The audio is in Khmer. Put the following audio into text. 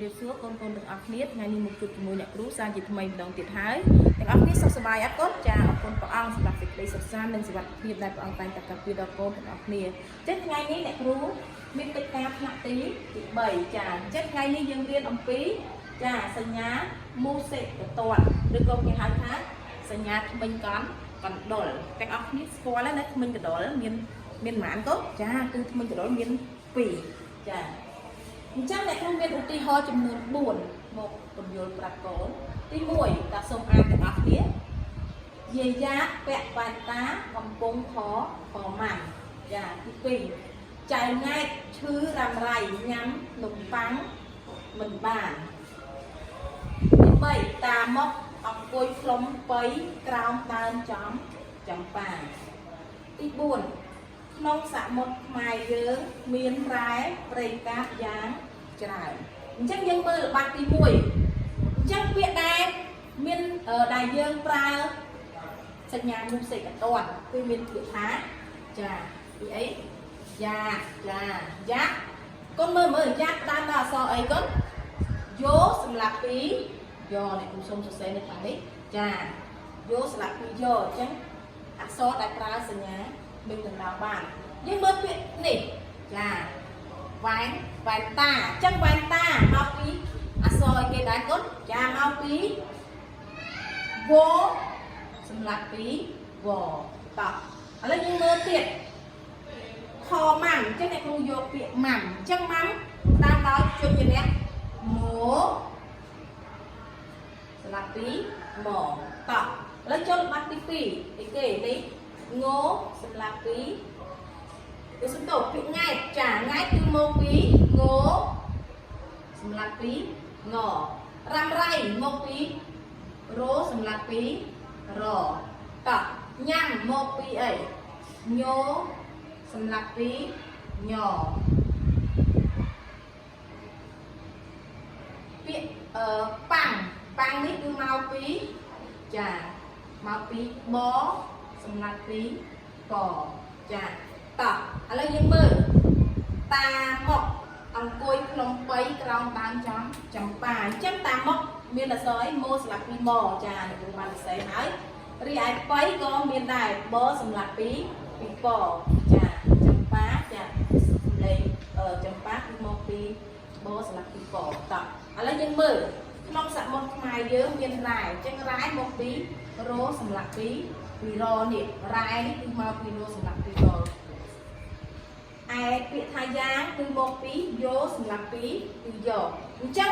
រាបសួរកូនកូនទាំងអស់គ្នាថ្ងៃនេះមកជួបជាមួយអ្នកគ្រូសាជាថ្មីម្ដងទៀតហើយទាំងអស់គ្នាសុខសប្បាយអត់កូនចាអរគុណព្រះអង្គសម្រាប់សេចក្តីសុខសាន្តនិងសុវត្ថិភាពដែលព្រះអង្គតែងតែការពារដល់កូនទាំងអស់គ្នាអញ្ចឹងថ្ងៃនេះអ្នកគ្រូមានកិច្ចការថ្នាក់ទី3ចាអញ្ចឹងថ្ងៃនេះយើងរៀនអំពីចាសញ្ញាមូសិកតតឬក៏គេហៅថាសញ្ញាធ្មេញកណ្កណ្ដុលទាំងអស់គ្នាស្គាល់ហើយណាធ្មេញកណ្ដុលមានមានប៉ុន្មានកូនចាគឺធ្មេញកណ្ដុលមាន2ចា អញ្ចឹងអ្នកគ្រូមានឧទាហរណ៍ចំនួន4មកពន្យល់ប្រាប់កូនទី1តាសូមអានទាំងអស់គ្នាយាយយ៉ាពាក់វ៉ែនតាកំពុងខខម៉ាំចាទី2ចៅង៉ែតឈឺរ៉ាំរ៉ៃញ៉ាំនំប៉័ងមិនបានទី3តាមកអង្គុយផ្លុំបៃក្រោមដើមចំចំប៉ាទី4 ក្នុងសមុទ្រខ្មែរយើងមានរ៉ែប្រេងកាតយ៉ាងច្រើនអញ្ចឹងយើងមើលល្បះទី1អញ្ចឹងពាក្យដែលមានដែលយើងប្រើសញ្ញាមុខសេកតនគឺមានពាក្យថាចាពីអីយ៉ាចាយ៉ាកូនមើលមើលយ៉ាដើមដល់អក្សរអីកូនយោសម្រាប់ពីយោនេះគូសុំសរសេរនៅខាងនេះចាយោសម្រាប់ពីយោអញ្ចឹងអក្សរដែលប្រើសញ្ញាមិនកណ្ដោបានយើងមើលពាក្យនេះចាវ៉ែនវ៉ែនតាអញ្ចឹងវ៉ែនតាមកពីអក្សរអីគេដែរកូនចាមកពីវសម្រាប់ពីវតោះឥឡូវយើងមើលទៀតខម៉ាំអញ្ចឹងអ្នកគ្រូយកពាក្យម៉ាំអញ្ចឹងម៉ាំតាមដោយជញ្ញៈម៉ូសម្រាប់ពីមកតោះឥឡូវចូលបាត់ទី2អីគេនេះងសម្រាប់ពីគឺសំទោសពាក្យង៉ែតចាង៉ែតគឺមកពីងសម្រាប់ពីងរ៉ាំរ៉ៃមកពីរសម្រាប់ពីរតោះញ៉ាំមកពីអីញោសម្រាប់ពីញពាក្យអឺប៉ាំងប៉ាំងនេះគឺមកពីចាមកពីបសម្រាប់ពីកចាតោះឥឡូវយើងមើលតាមកអង្គុយក្នុងបៃក្រោមដើមចំចំប៉ាអញ្ចឹងតាមកមានអក្សរអីម៉ូស្លាប់ពីមចាអ្នកគ្រូបានសរសេរហើយរីឯបៃក៏មានដែរបសម្រាប់ពីពីពចាចំប៉ាចាសំលេងចំប៉ាគឺមកពីបសម្រាប់ពីពតោះឥឡូវយើងមើលក្នុងសមុទ្រខ្មែរយើងមានរ៉ែអញ្ចឹងរ៉ែមកពីរសម្រាប់ពីពីរនេះរ៉ែនេះគឺមកពីរសម្រាប់ពីរឯពាក្យថាយ៉ាងគឺមកពីយោសម្រាប់ពីពីយកអញ្ចឹង